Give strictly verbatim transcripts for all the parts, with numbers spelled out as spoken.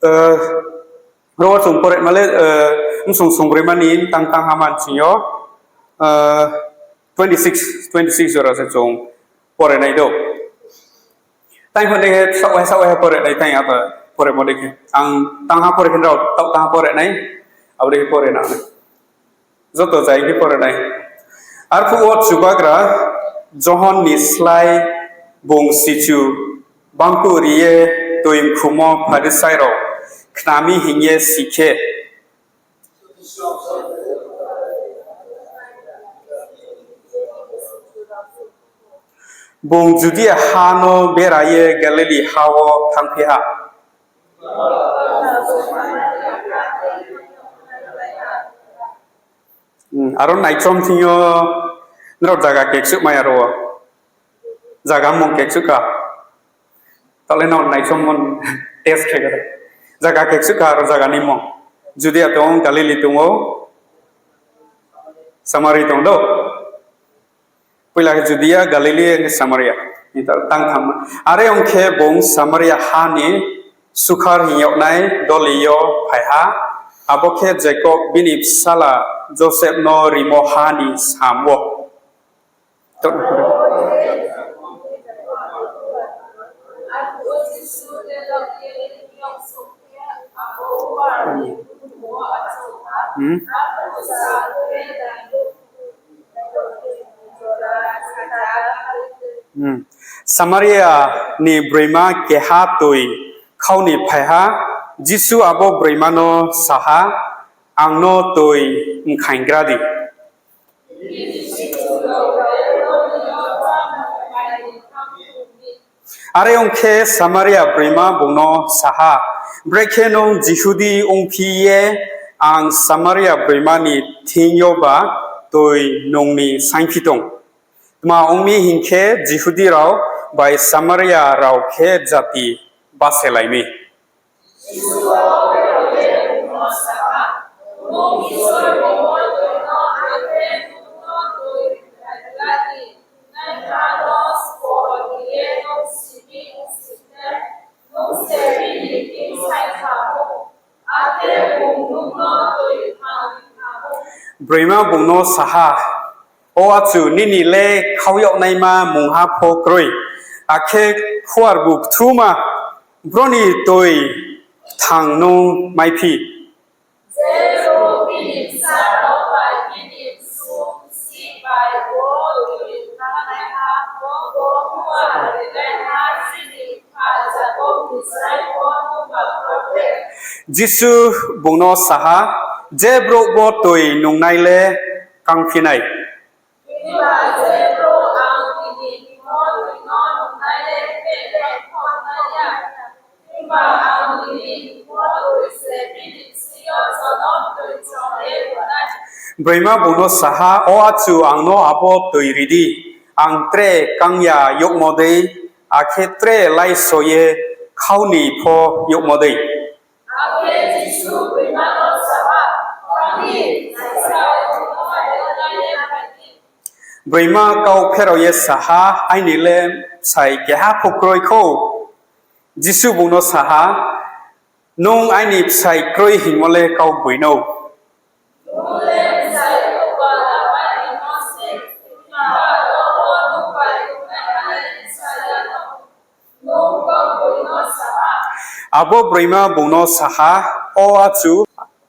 Ro chung pore ma le, Msong songbroima ni tang tang ha manching yo, twenty six, twenty six jora se chung pore nai do. Tang pho dei khe saoh wai saoh wai pore nai tang abo poremo dei khe. Ang tang ha pore khe nrao taoh tang ha pore nai, abo dei khe pore nai. Joto zai khe pore nai. Arphuh wo Chubagra Johon ni slái bung sichu bangkuh ri ye toi mkhumo Pharisai rao khna mi hing ye si khe, bung Judia ha no bera ye Galili ha wo thanngphi ha. Aro naichom thing yo, nrao zaga kekchuh mai aro wo. Zaga mung kekchuh kha. Taoh le nrao naichommo test khe kha. Zaga kekchuh kha aro zaga ni mung. Judia tong ou, Galili tong ou, Samari tong do. Poila khe Judia, Galili, Samaria. Tang tham. Are ong khe bung Samaria ha ni Sukhar hing yagnai doli yo phai ha. Abo khe Jakob bini bsala Joseph no rimo ha ni sam wo. Samaria ni broima keha toi khau ni phai ha. Jisu abo broima no sa ha, Ang no toi mkhainggra di. Are ong khe Samaria broima bung no sa ha, Brekhe nung Jihudi ongphi ye ang Samaria broima ni thing yoba toi nung ni saingphi tong? Tma ong mi hing khe, Jihudi rao bai Samaria rao khe jati baselai mi. Broima bung no sa ha, O achu, nini le khau yagnaima mungha pho kroi, akhe khuarbu kthuma, bro ni toi kthang nung maiphi. Jisu bung no sa ha, Je brouh bo toi nungnai le kangphi nai. Broima bung no sa ha, O achu, ang no abo toi ri di, ang tre kang ya youhmo dei, akhe tre laiso ye khau ni pho youhmo dei. Broima kau pherao ye sa ha, Aini le bsai keha pho kroi khou. Jisu bung no sa ha, Nung aini bsai kroi hingmo le kau gboi nou. Abo broima bung no sa ha, O achu,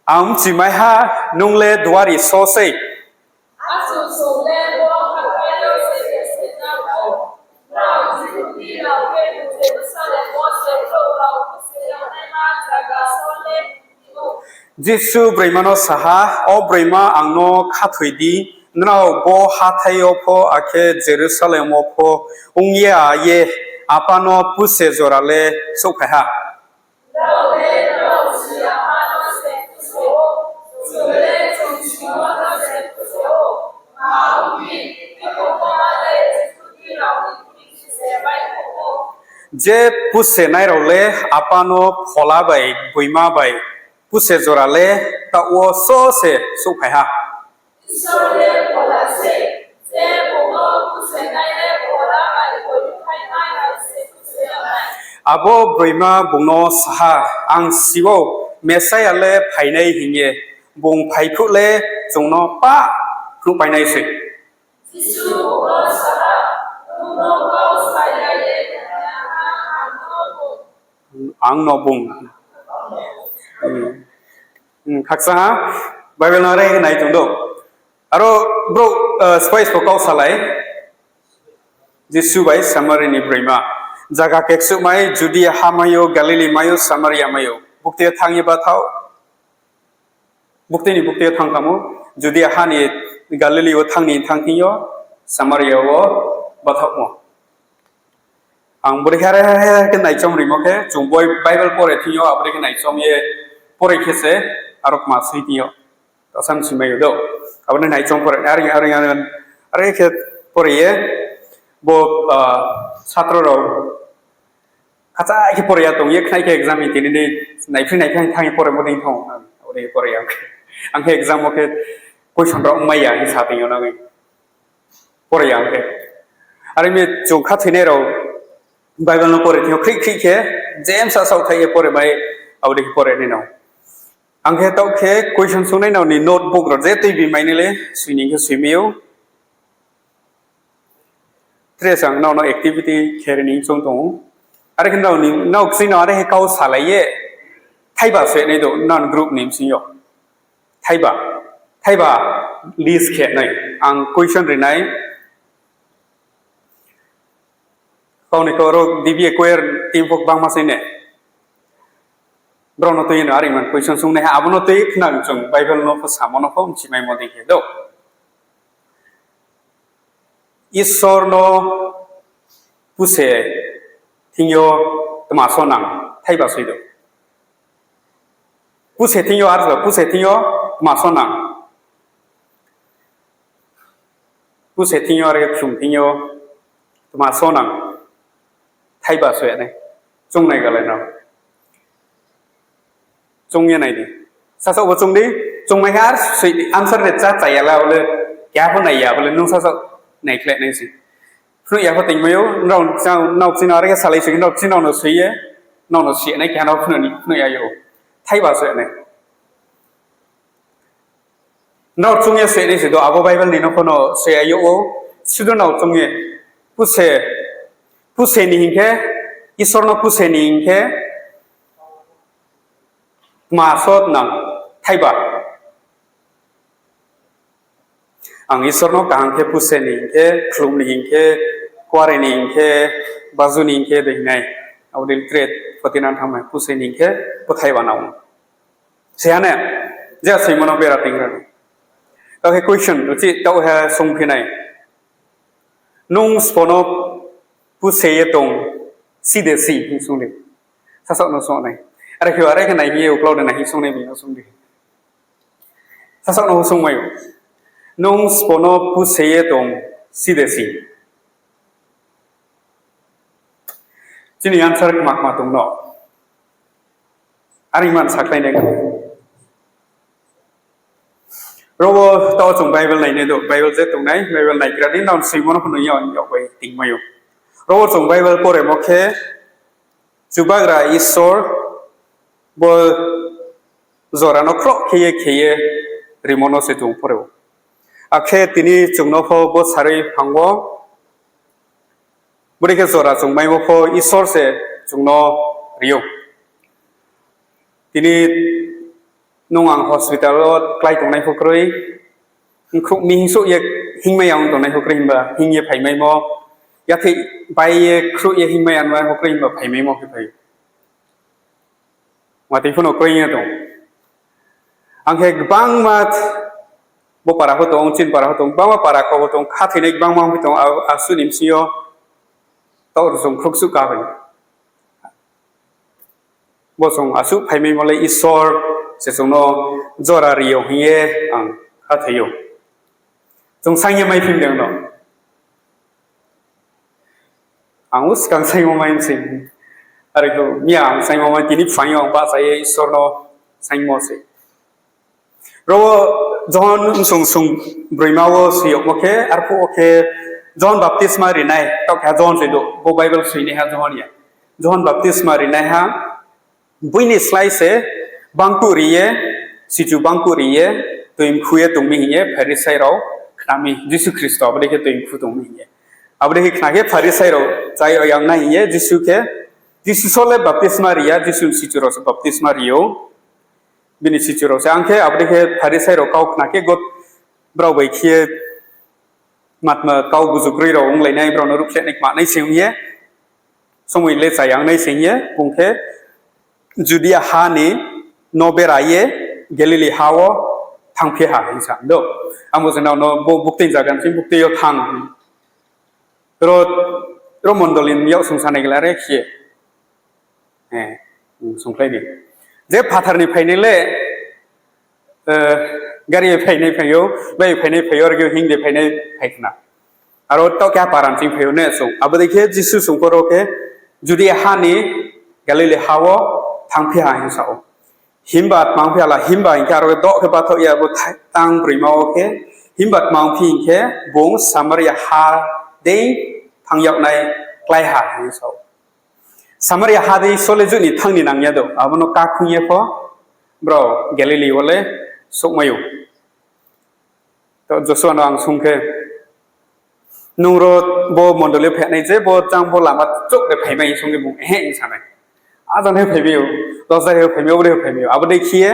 ang bchimai ha, nung le duari só sei. Jisu broima no sa ha, O broima, ang no khathoi di, nrao bo hathái yo pho akhe Jerusalem wo pho ong ya ye Apa no puse jora le souhphai ha. Je pusenai rao le Apa no Phola bai gboima bai puse jora le taoh wo só se souhphai ha. Abo broima bung no sa ha, Ang si ou, Mesia le phainai hing ye, bung phai phuh le chung no pah phnuhpai nai sei. Ang no bung. Khakchang ha, Bible no are khe nai tong dou. Aro brouh, spice pho kau salai. Jisu bai Samari ni broima. Zaga keksuhmai, Judia ha mai ou, Galili mai ou, Samaria mai ou. Bukti yo thanng ye bathaoh. Bukti ni bukti yo thanng kamo, Judia ha ni Galili wo thanng ni thanng thing yo, Samaria wo bathaohmo. Ang bodei khe are khe naichom rimo khe, chung Bible pore thing yo, abo dei khe naichom ye pore khe se, aro kma soi thing yo. Taoh sam simai yo dou. Abo ni naichom pore, are, are, are, are khe pore ye, bo, satro rao, khacha khe pore ya tong ye, khnai khe exam ni tini di, naiphi naiphi thanng ye poremo dei thanng, abo dei pore ya. Ang khe exam wo khe question rao ongmai ya hing sa tong yo nang. Pore ya ang khe. Are mi chung khathoinai rao Bible no pore thing yo khrih khrih khe, je bsa saohthaih ye pore mai, abo dei khe pore nai no. Ang khe taoh khe question sungnai nrao ni notebook rao je tuibi mai nai le, soi ni khe soi mai ou. Tre sang nrao no activity khe ri ni choung tong ou. Are khe nrao ni, nrao kching no are khe kau salai ye, thaiba soi nai dou, nrao ni group ni bsing yo. Thaiba, thaiba list khe nai. Ang question ri nai. Kau ni kau ro D B A choir team pho gbangma sei ne. Brao no tui ye no are man question sungnai ha, abo no tui khna chung Bible no pho samo no pho mchimaimo dei khe dou. Isor no puse thing yo tma so nang, thaiba soi dou. Puse thing yo, arba puse thing yo tma so nang. Puse thing yo, are khe khlum thing yo tma so nang, thaiba soi ya nai. Chung nai galai no. Chung ye nai di. Sasaoh bo chung di, chung mai khe ar soi di, answer de chá chaya la bo le, keha pho nai ya bo le, nung sasaoh naikhlai nai se. Phnuh ya pho tingmai ou, nrao, nrao kching no are khe salai soi khe, nrao kching nrao no soi ye, nrao no soi ya nai keha no phnuh ni, phnuh ya ou. Thaiba soi ya nai. Nrao chung ye soi nai se do, abo Bible ni no pho no soi ya ou, sudu nrao chung ye, puse, puse ni hing khe, Isor no puse ni hing khe, tma so nang, thaiba. Ang Isor no kaham khe puse ni hing khe, khlum ni hing khe, kuare ni hing khe, baju ni hing khe, dei hing nai. Abo dei tre photinang thanngmai puse ni hing khe, bo thaiba nang. Se ha ne, je soimo no bera ting ra. Taoh khe question, uchih taoh khe sungphi nai. Nung sbo no puse ye tong, si de si, hing sung di. Sasaoh no sung nai. Are khe, are khe nai hing ye uklau de nai hing sung nai bini no sung di. Sasaoh no sungmai ou. Nung sbo no puse ye tong, si de si. Chini answer kma kma tong no. Are man sakhlai nai. Ro wo taoh chung Bible nai nai do, Bible je tongnai, Bible naigra di, nrao soimo no pho no yag yag bai tingmai ou. Ro wo chung Bible poremo khe, Chubagra Isor bo jora no khroh khe ye khe ye rimo no se chung pore ou. Akhe tini chung no pho bo sarui phang wo, bodei khe jora chung maimo pho Isor se chung no ri ou. Tini nung ang hospital wo klái tongnai pho kroi, khrouh mi hingsouh ye hingmai ya ong tongnai pho kroi himba hing ye phaimaimo, yathei bai ye khrouh ye hingmai ya ong nai pho kroi himba phaimaimo khe phai ou. Watoi pho no kroi ye tong. Ang khe gbangma bo para pho tong, chini para pho tong, gbangma para kho pho tong, khathoinai gbangma ongphi tong, a-, asuh ni bsing yo, taoh chung khrouhsuh ka bai. Bo chung asuh phaimaimo le Isor se chung no jora ri ou hing ye ang khathoi ou. Chung saing ye maiphi mi de no. Ang o skang saingmo mai se. Are khe miya ang saingmo mai, tini phaing yo ang bahcha ye Isor no saingmo se. Ro wo Johon bsung sung broima wo soi yagmo khe, arphuh wo khe Johon baptisma rinai, taoh keha Johon se do, bo Bible soinaiha Johon ya. Johon baptisma rinaiha, bini slái se bangkuh ri ye, sichu bangkuh ri ye, toi mkhu ye tong mi hing ye Pharisai rao khna mi, Jisu Khristo abo dei khe toi mkhu tong mi hing ye. Abo dei khe khna khe Pharisai rao chá yag nai hing ye Jisu khe, Jisu só le baptisma ri ya, Jisu ni sichu rao se baptisma ri ou. Bini sichu rao se, ang khe abo dei khe Pharisai rao kau khna khe, brao bai khe ye matma kau buzu kroi rao onglai nai, brao no ruhkhleh nai kma nai se ong ye, somoi le chayang nai se ong ye, bung khe Judia ha ni no bera ye Galili ha wo thanngphi ha hing sa do. Abo je nrao no bo buktui zaga ni ching buktui yo thanng. Ro, ro mondoli ni yak sung sanai gla re khe. Sungkhlai ni. Je phathar ni phainai le, gari phainai phai ou, bai phainai phai ou, argue hing de phainai phai khna. Aro taoh khe para ni ching phai ou ne sung. Abo dei khe Jisu sung pho ro khe, Judia ha ni Galili ha wo thanngphi ha hing sa ou. Himba tma ongphi ha la, himba hing khe aro doh khe bathaoh ye abo tang broima wo khe, himba tma ongphi hing khe, bung Samaria ha dei thanng yag nai klái ha hing sa ou. Samaria ha dei só le juh ni thanng ni nang ya do, abo no kákhoing ye pho, brao Galili wo le souhmai ou. To Josua no ang sung khe, nung ro bo mondoli yo phainai je, bo jang bo lama chouh de phaimai hing sung khe bung, ehe hing sa nai. A jang de phaimai ou, dos jang de phaimai ou, abo de phaimai ou. Abo dei khe ye,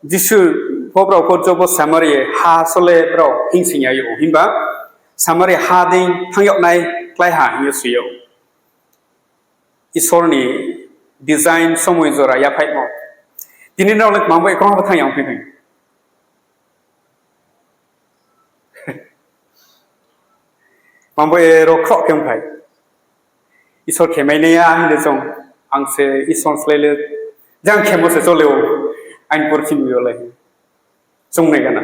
Jisu pho brao pho jobo Samaria ha só le brao hingsing ya ou, himba Samaria ha dei thanng yag nai klái ha hing ye soi ou. Isor ni design somoi jora yaphaihmo. Tini nrao le kmang bai kong ha bo thanng ya ongphi nai. Kmang bai ro khroh khe ongphai. Isor khe mai nai ya hing de chung, ang se Isor slái le, jang khemo se chole ou, aini purthimbi yo le. Chung nai gana.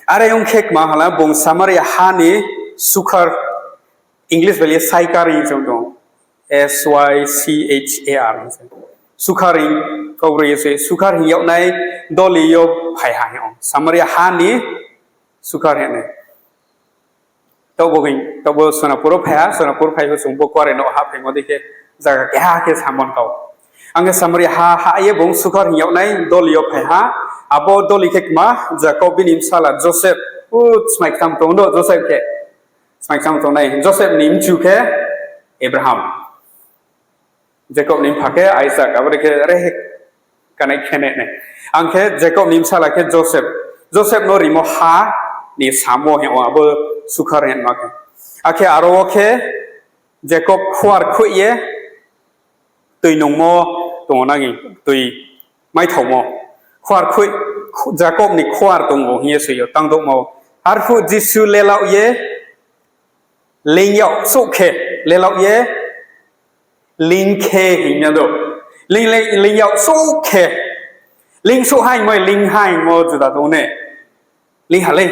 Are ong khe kma hala bung Samaria ha ni Sukhar, English bai le Sychar hing chung tong. S Y C H A R. Sukhar hing, Kaubru ye se Sukhar hing yag nai doli yo phai ha hing ou. Samaria ha ni Sukhar hing nai. Taoh bo hing, taoh bo Sonapur wo phai ha, Sonapur phai pho chung bo kuarenouh hahphaimo dei khe zaga keha khe samon kau. Ang khe Samaria ha, ha ye bung Sukhar hing yag nai doli yo phai ha, abo doli khe kma, Jakob bini bsala Joseph, u smai kcham tong do Joseph khe, smai kcham tongnai, Joseph ni mchu khe Abraham. Jakob ni mpha khe Isak, abo dei khe are khe kanai khe ne nai. Ang khe Jakob ni bsala khe Joseph. Joseph no rimo ha ni samo hing ou abo Sukhar hingma khe. Akhe aro wo khe Jakob khuar khoih ye toi nungmo tong ou nai, toi maithaomo. Khuar khoih, Jakob ni khuar tong ou hing ye soi ou, tangdouhmo. Arphuh Jisu lelaoh ye, leing yag souh khe, lelaoh ye, leing khe hing ya do. Leing, leing, leing yag souh khe, leing souh ha hingmo, leing ha hingmo juda tong ne. Leing ha le,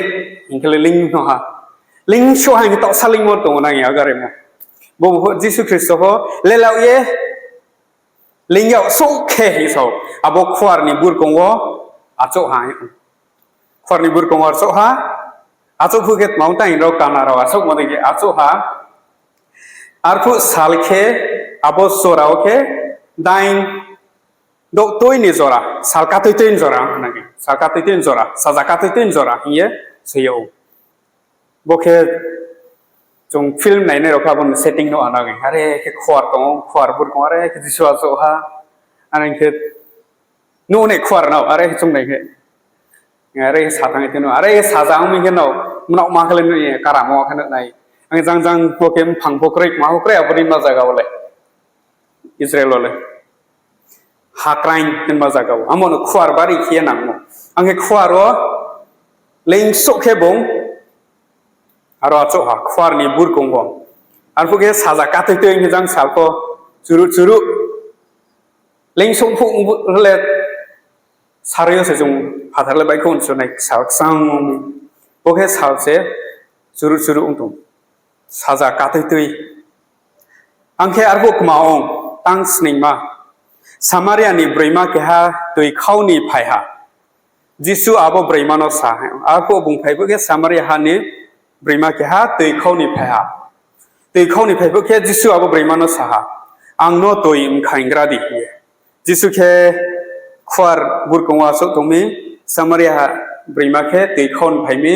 hing khe le leing no ha. Leing souh ha hing khe taohsa leingmo tong ou nang ya garimo. Bo, bo Jisu Khristo pho lelaoh ye, leing yag souh khe hing sa ou. Abo khuar ni burkong wo achouh ha. Khuar ni burkong wo achouh ha. Achouh phuh khe tma ong tang rao kana rao achouhmo dei khe achouh ha. Arphuh sal khe abo jora wo khe dain douhtui ni jora, sal katuitui ni jora, sal katuitui ni jora, saja katuitui ni jora hing ye soi ou. Bo khe chung film nainai rao khe abo ni setting no ha nai, are khe khuar tong ou, khuar burkong are khe Jisu achouh ha, are khe nuh nai khuar no, are khe chung nai khe. Are khe sa thanng ye tini, are khe saja ong mi khe no, mnaohma khe le nuh ye karamo khe nuh nai. Ang jang jang bo khe mphang pho kroi, kma pho kroi, abo ni ma zaga wo le. Israel wo le. Hakraing hingma zaga wo. Amo no khuar bari khe ye nangmo. Ang khe khuar wo leing souh khe bung aro achouh ha, khuar ni burkong wo. Arphuh khe saja katuitui hing khe jang sal pho churuh churuh. Leing souh phuh le sari yo se chung phathar le baihkhouh nchunai sal kchang. Bo khe sal se churuh churuh ong tong. Saja katuitui. Ang khe arphuh kma ong, tang sningma. Samaria ni broima keha toi khau ni phai ha. Jisu abo broima no sa ha. Arphuh bung phai phuh khe Samaria ha ni broima keha toi khau ni phai ha. Toi khau ni phai phuh khe Jisu abo broima no sa ha. Ang no toi mkhainggra di, hing ye. Jisu khe khuar burkong wo achouh tong mi, Samaria broima khe toi khau ni phai mi,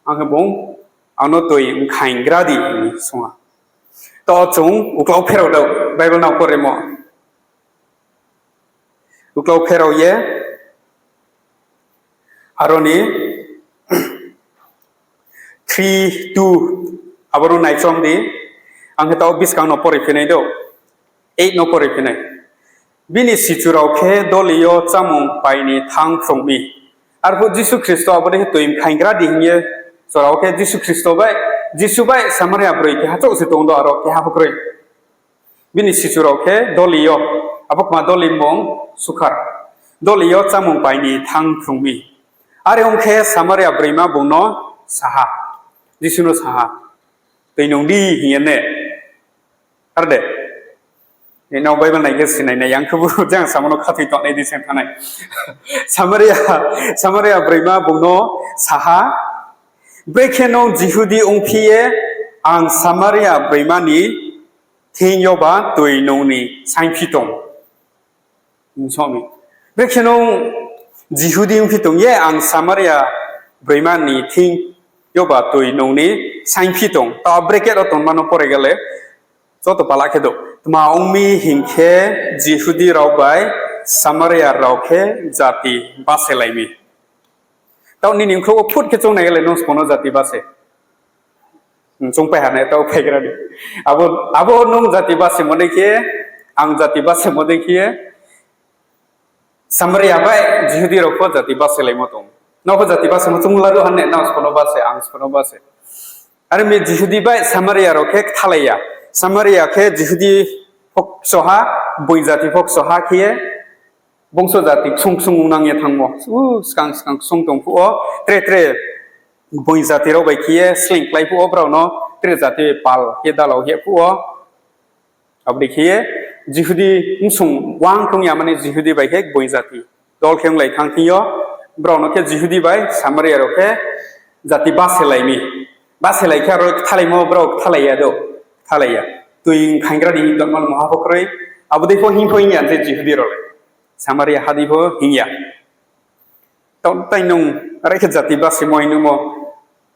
ang khe bung, Ang no toi mkhainggra di, hing ye swunng ha. Taoh chung uklau pherao dou, Bible no poremo. Uklau pherao ye, aro ni three, two, abo no naichom di, ang khe taoh buskang no pore phi nai dou, eight no pore phi nai. Bini sichu rao khe doli yo chámung pai ni thanng phrung mi. Arphuh Jisu Khristo abo dei khe toi mkhainggra di hing ye, chora wo khe Jisu Khristo bai, Jisu bai Samaria broi keha chouh se tong dou, aro keha pho kroi. Bini sichu rao khe doli yo, abo kma doli mmung Sukhar, doli yo chámung pai ni thanng phrung mi. Are ong khe Samaria broima bung no sa ha, Jisu no sa ha, Toi nung di, hing ye ne. Ar de, nini Bible nai khe sinai nai, yang khebu jang samo no khathoi tongnai di se thanng nai. Samaria, Samaria broima bung no sa ha, Brekhe nung Jihudi ongphi ye ang Samaria broima ni thing yoba toi nung ni saingphi tong? Brekhe nung Jihudi ongphi tong ye ang Samaria broima ni thing yoba toi nung ni saingphi tong? Taoh bracket wo tongma no pore gale, joto pala khe dou. Tma ong mi hing khe, Jihudi rao bai Samaria rao khe jati baselai mi. Taoh nini bkhrouh wo phut khe choung nai gale, nung sbo no jati base. Choungpai ha nai, taoh phaigra di. Abo, abo nung jati basemo dei khe, ang jati basemo dei khe, Samaria bai Jihudi rao pho jati baselaimo tong. Nrao pho jati basemo choung laruh ha ne, nang sbo no base, ang sbo no base. Are mi Jihudi bai Samaria rao khe kthalai ya. Samaria khe Jihudi pho kchoha, boing jati pho kchoha khe ye, bongso jati ksung ksung ong nang ye thanngmo. U, skang skang ksung tong phuh wo, tre tre boing jati rao bai khe ye sleing klái phuh wo brao no, tre jati pal khe dalao heh phuh wo. Abo dei khe ye Jihudi bsung wang tong ya mani Jihudi bai khe boing jati dol khe onglai thanng thing yo, brao no khe Jihudi bai Samaria rao khe jati baselai mi. Baselai khe aro kthalaimo brao kthalai ya dou, kthalai ya. Toi mkhainggra di hing tongmo no mungha pho kroi, abo dei pho hing pho hing ya je Jihudi rao le. Samaria ha dei pho hing ya. Taoh tai nung are khe jati basemo hing nungmo,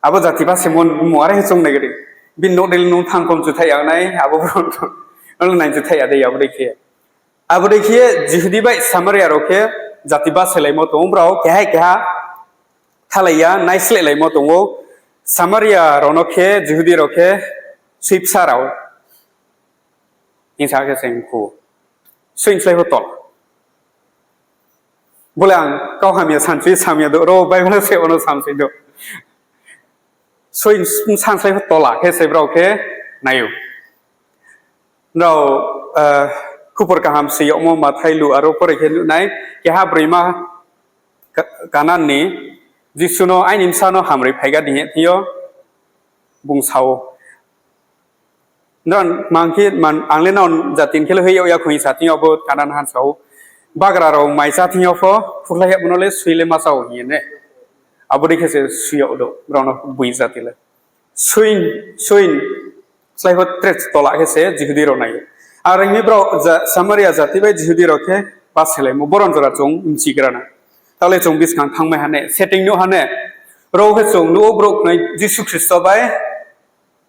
abo jati basemo nungmo are khe choung nai gari. Bini nouh dei le nung thang kom chuthaih ya nai, abo brao no nai chuthaih ya dei, abo dei khe. Abo dei khe Jihudi bai Samaria rao khe jati baselaimo tong ou, brao keha keha kthalai ya, naisleh laimo tong ou. Samaria rao no khe Jihudi rao khe sui bsa rao hing sa khe se ongkhu. Sui ni slái pho tol. Bo le ang kau hamya sansu ye samya dou, ro Bible se ono samsoi dou. Sui ni slái pho tola khe se brao khe nai ou. Nrao, eh, Khupor Kaham se yagmo Mathai, Luk aro pore khe nuh nai, keha broima Ka-, Kanan ni, Jisu no, Aini bsa no hamri phaiga di hing ye thing yo, bung sa ou. Nrao mang khe, man, ang le nrao jati ni khe le hoih yag ya kho hing sa thing yo, abo Kanan hansa ou. Bagra rao mai chá thing yo pho, phukhlai yagmo no le sui le ma chá ou hing ye ne. Abo dei khe se sui yag dou, brao no boing jati le. Sui, sui ni slái pho tre tola khe se Jihudi rao nai ou. Are ong mi brao ja-, Samaria jati bai Jihudi rao khe baselaimo, boron jora chung mchigra na. Taoh le chung buskang thanngmai ha ne, setting nuh ha ne. Ro khe chung nuh ou brouh khnai Jisu Khristo bai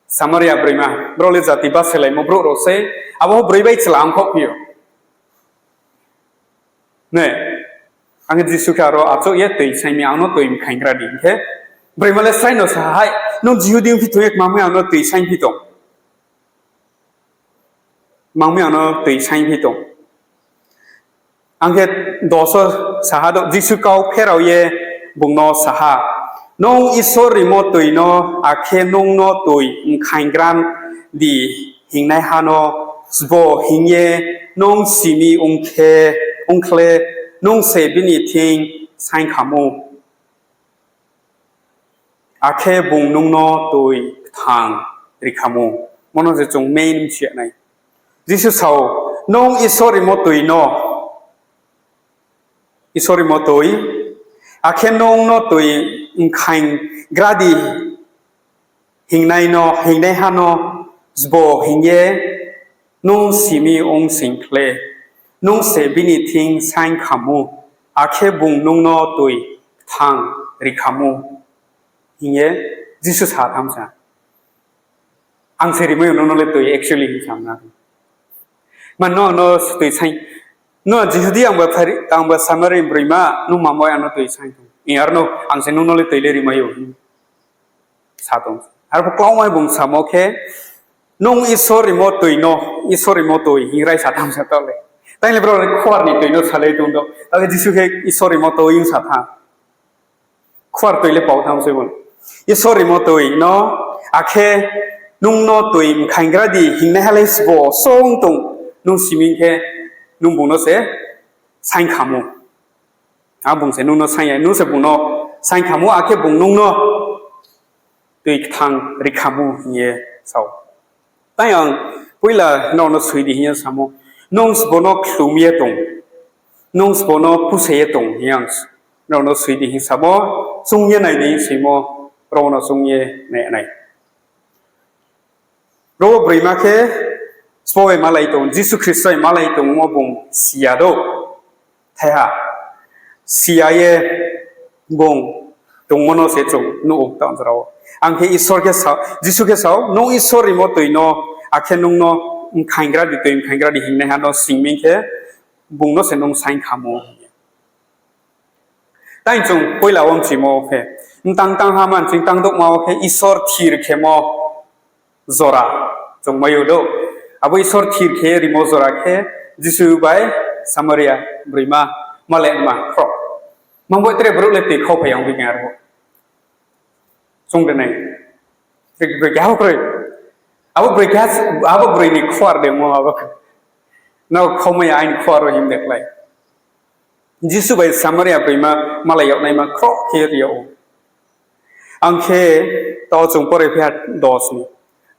Samaria broima, brao le jati baselaimo brouh rao sei, abo pho broi bai chla ongkhaoh phi ou. Ne, ang khe Jisu khe aro achouh ye toi saing mi, ang no toi mkhainggra di hing khe, broima le srai no sa hai, nung Jihudi ongphi tong ye kma mi ang no toi saingphi tong? Kma mi ang no toi saingphi tong? Ang khe dos wo sa ha dou, Jisu kau pherao ye bung no sa ha, Nung Isor rimo toi no, akhe nung no toi mkhainggra di hingnaiha no sbo hing ye nung si mi ong khe, ong khle, nung se bini thing saingkham ou. Akhe bung nung no toi kthang rikham ou. Mo no se chung main mchi ya nai. Jisu sa ou, Nung Isor rimo toi no, Isor rimo toi, akhe nung no toi mkhainggra di hingnai no, hingnaiha no sbo hing ye Nung si mi ong sing khle, nung se bini thing saing kham ou, akhe bung nung no toi kthang ri kham ou, hing ye Jisu sa tham sa. Ang se rimai ou nung no le toi actually hing sa na. Ma nung ang no toi saing, nung Jihudi, angba Phari-, angba Samari broima, nung mamo ang no toi saing tong? Aro no ang se nung no le toi le rimai ou, hing sa tong. Arphuh klaumai bung samo khe, nung Isor rimo toi no, Isor rimo toi hing raisa tham sa taoh le. Tai le brao le khuar ni toi no salai tong do. Taoh le Jisu khe Isor rimo toi hing sa tha. Khuar toi le pao tham se bo. Isor rimo toi no, akhe nung no toi mkhainggra di hingnaiha le sbo song tong, nung si mi khe nung bung no se saing kham ou. A bung se nung no saing ya, nung se bung no saing kham ou, akhe bung nung no toi kthang ri kham ou hing ye sa ou. Tai ang poila nrao no soi di hing ye samo, nung sbo no khlum ye tong, nung sbo no puse ye tong hing ye ang nrao no soi di hing samo, choung ye nai di hing soimo, brao no choung ye nai nai. Ro broima khe sbo bai malai tong, Jisu Khristo bai malai tongmo bung si ya dou. Thaiha, si ya ye bung tongmo no se chung nuh ou taoh jora wo. Ang khe Isor khe sa-, Jisu khe sa ou, nung Isor rimo toi no, akhe nung no mkhainggra di, toi mkhainggra di hingnaiha no sing mi khe, bung no se nung saing kham ou. Tai chung poila wo mchimo khe, mtang tangha manching tang douhma wo khe Isor thir khemo jora chung mai ou dou. Abo Isor thir khe rimo jora khe Jisu bai Samaria broima malai ma khro. Mang bo tre brouh le toi khauphai ya ong bini aro. Chung de nai. Broi, broi keha kroi. Abo broi keha, abo broi ni khuar de mo abo. Nrao khaumai ya aini khuar wo him de klái. Jisu bai Samaria broima malai yagnaima khroh khe ri yag ou. Ang khe tao chung pore phi ha dos ni.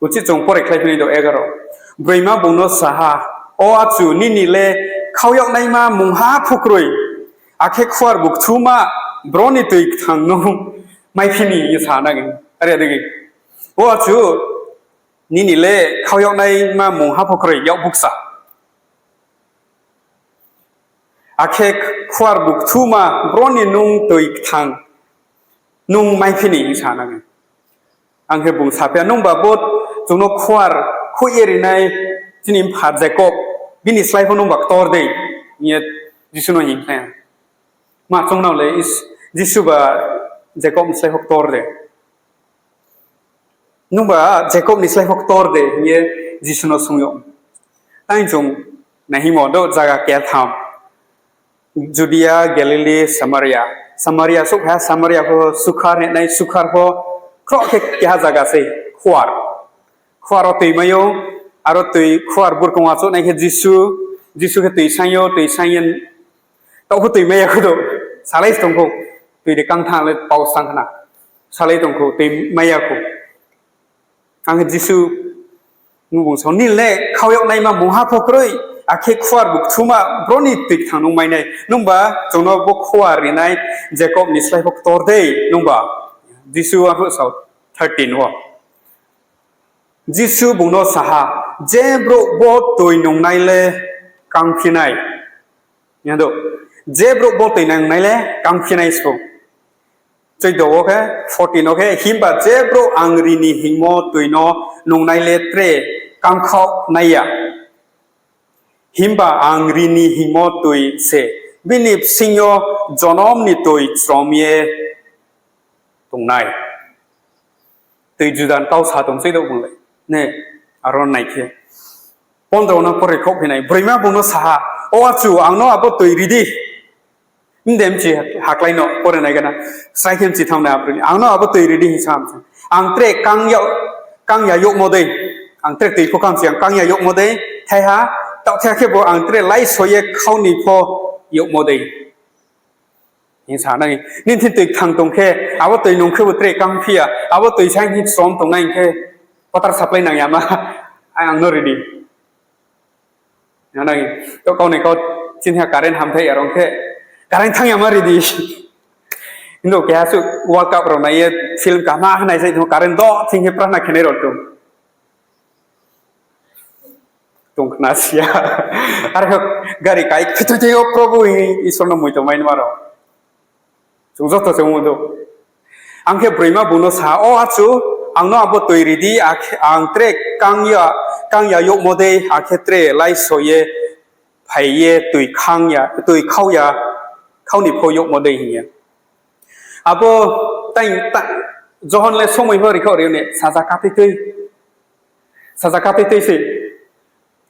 Uchih chung pore khlai phi nai do egaro. Broima bung no sa ha, O achu, nini le khau yagnaima mungha pho kroi. Akhe khuarbu kthuma bro ni toi kthang no maiphi ni hing ye sa nai. Are dei. O achu, nini le khau yagnaima mungha pho kroi, yak bukcha. Akhe khuarbu kthuma bro ni nung toi kthang nung maiphi ni hing sa nai. Ang khe bung saphi ha, nungba bo chung no khuar khui ye rinai chini mpha Jakob, bini slái pho nungba ktor dei, hing ye Jisu no hing khe. Ma chung nao le is-, Jisu ba Jakob ni slái pho ktor de. Nungba Jakob ni slái pho ktor de, hing ye Jisu no swunng yag. Tai chung naihingmo do zaga ketham. Judia, Galili, Samaria. Samaria souhphai ha, Samaria pho Sukhar hinai, Sukhar pho khroh khe keha zaga sei, khuar. Khuar wo toi mai ou, aro toi khuar burkong achouh nai khe Jisu, Jisu khe toi saing ou, toi saing ye, taoh pho toi mai ya khou do, salai se tong khou, toi de kang thanng le pau sang khna, salai tong khou, toi mai ya khou. Ang khe Jisu, nung bung sa, nini le khau yagnaima mungha pho kroi, akhe khuarbu kthuma bro ni toi kthang nung mai nai, nungba chung no bo khuar rinai Jakob ni slái pho ktor dei, nungba. Jisu arphuh sa, thirteen wo. Jisu bung no sa ha, je brouh bo toi nungnai le kangphi nai. Yado, je brouh bo toi nungnai le kangphi nai sbo. Chuddo wo khe, fourteen wo khe, himba je brouh ang ri ni hingmo toi no nungnai le tre kangkhaoh nai ya. Himba ang ri ni hingmo toi se bini bsing yo jonom ni toi chrom ye tongnai. Toi juda ni kau sa tong sei do bung le. Ne, aro nai khe. Pondro no pore khouhphi nai. Broima bung no sa ha, O achu, ang no abo toi ri di. Mde mchi haklái no pore nai gana. Srai khe mchi thanng nai abroi ni. Ang no abo toi ri di hing sa ha. Ang tre kang ya, kang ya yagmo dei. Ang tre toi pho kang si, ang kang ya yagmo dei. Thaiha, taoh thaiha khe bo ang tre laiso ye khau ni pho yagmo dei. Hing sa nai, nini thing toi kthang tong khe, abo toi nung khe bo tre kangphi ya, abo toi saing hing chrom tongnai hing khe, potar supply nang ya ma, ang no ri di. Nai, to kau ni kau chini ha current hamthai ya rong khe, current thanng ya ma ri di. Hing do keha suh World Cup rao nai ye film kaham ha nai se current do thing khe prarthana khenai rao tong. Tong khna si ya. Are khe gari kai khe thoi thoi yo Probu hing Isor no moito mai nma rao. Chung joto se ongmo do. Ang khe broima bung no sa, O achu, ang no abo toi ri di, akhe ang tre kang ya, kang ya youhmo dei, akhe tre laiso ye, phai ye, toi khang ya, toi khau ya, khau ni pho youhmo dei hing ye. Abo tai, ta-, Johon le somoi pho ri khaoh ri ne, saja katui tui. Saja katui tui se.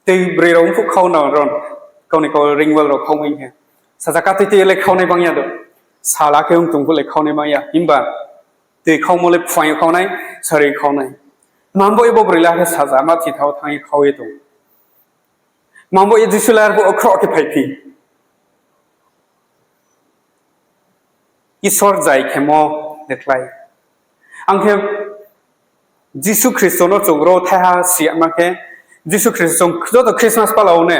Tei broi rao mphuh khau na ron. Kau ni kau ringwal rao khau mai khe. Saja katui tui le khau nai bang ya do. Sala khe ong tong phuh le khau nai bang ya. Himba tui khaumo le phuaing yo khau nai, sari khau nai. Mambo ye bo broi le akhe saja ma thithao thanng ye khau ye tong. Mambo ye Jisu le arphuh khroh khe phaiphi. Isor zai khemo de klái. Ang khe Jisu Khristo no chung ro thaiha si yama khe, Jisu Khristo chung joto Christmas pala o ne,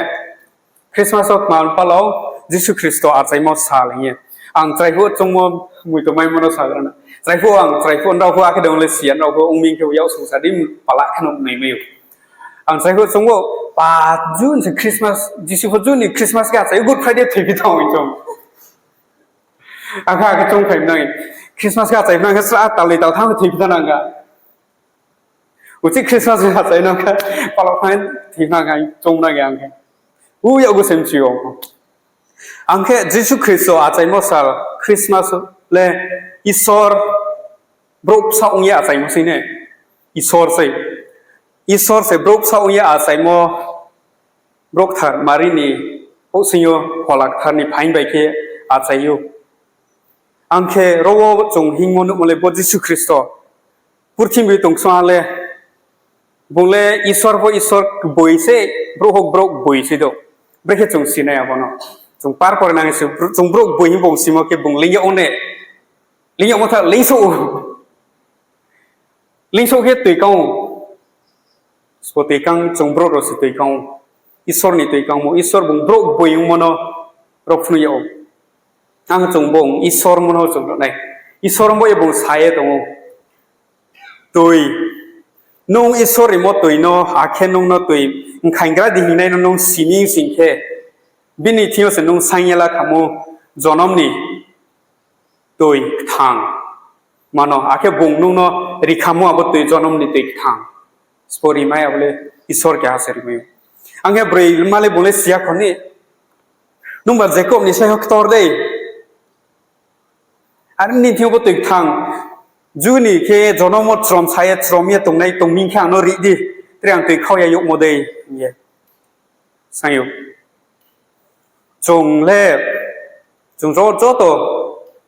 Christmas wo kma pala o, Jisu Khristo achaimo sal hing ye. Ang chrai phuh choungmo, moito maimo no sagra na. Chrai phuh ang chrai phuh nrao phuh akhe dong le si ya, nrao phuh ong mi khe yak sungsa di pala khe no nai mai ou. Ang chrai phuh choung ou, pa, June se Christmas, Jisu pho June ni Christmas khe achai ou, Good Friday thoiphi thanng ou chung. Ang kha khe choung phai nang, Christmas khe achai nang khe sra taloi tal thanng thoiphi thanng nang kha. Uchih Christmas khe achai nang khe, pala thanng thoiphi nang kha, choung nang ang khe. U yakgu se mchi ou. Ang khe Jisu Khristo achaimo sal Christmas le Isor brouh bsaoh ong ye achaimo sei ne. Isor sei. Isor se brouh bsaoh ong ye achaimo, brouh kthar Mari ni houhsing yo Phola Kthar ni phaing bai khe achai ou. Ang khe ro wo chung hingmo nuhmo le bo Jisu Khristo purthimbi tong ksung ha le, bung le Isor pho Isor gboi se, brouh pho brouh gboi se do. Brekhe chung sinai abo no. Chung par pore nang se, chung brouh gboi hing bung simo khe bung leing yag ne. Leing yagmo tha leing souh ou. Leing souh khe toi kang ou. Sbo toi kang, chung brouh rao se toi kang ou. Isor ni toi kangmo, Isor bung brouh gboi ongmo no ro phnuh yag ou. Ang chung bung Isor mo no chung nuh nai. Isor bo ye bung sa ye tong ou. Toi. Nung Isor rimo toi no, akhe nung no toi mkhainggra di hingnai no nung simi sing khe, bini thing yo se nung saing ye la khamo jonom ni toi kthang. Mano, akhe bung nung no ri khamo abo toi jonom ni toi kthang. Sbo rimai abo le Isor keha se rimai ou. Ang khe broi ma le bung le si ya kho ni. Nungba Jakob ni slái ho ktor dei. Are ni thing yo bo toi kthang. Ju ni khe jonom wo chrom sa ye chrom ye tongnai tong mi khe ang no ri di. Tre ang toi khau ya youhmo dei hing ye. Saing ou. Chung le, chung jo-, joto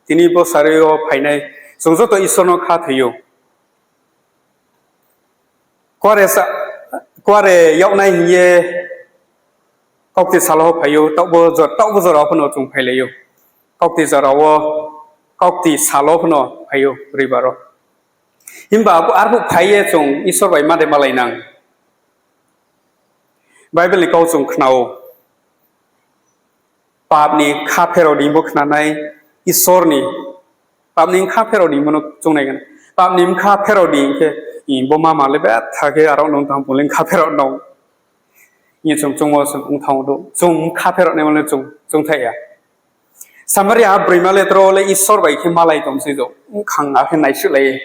tini bo sari yo phainai, chung joto Isor no khathoi ou. Kuare sa-, kuare yagnai hing ye kaukti sal wo phai ou, taoh bo jor-, taoh bo jora wo pho no chung phailai ou. Kaukti jora wo, kaukti sal wo pho no phai ou, roibar wo. Himba abo arphuh phai ye chung Isor bai ma de malai nang. Bible ni kau chung khna ou. Pap ni bkha pherao di bo khna nai, Isor ni. Pap ni bkha pherao di bo no chung nai khe. Pap ni bkha pherao di hing khe, i bo mama le betha khe aro nung tang bung le bkha pherao nung. Hing ye chung chungmo se ong thanng ou do. Chung bkha pherao naimo le chung, chung thai ya. Samaria ha broima le tro le Isor bai khe malai tong se do. Bkhang akhe naisuhlai,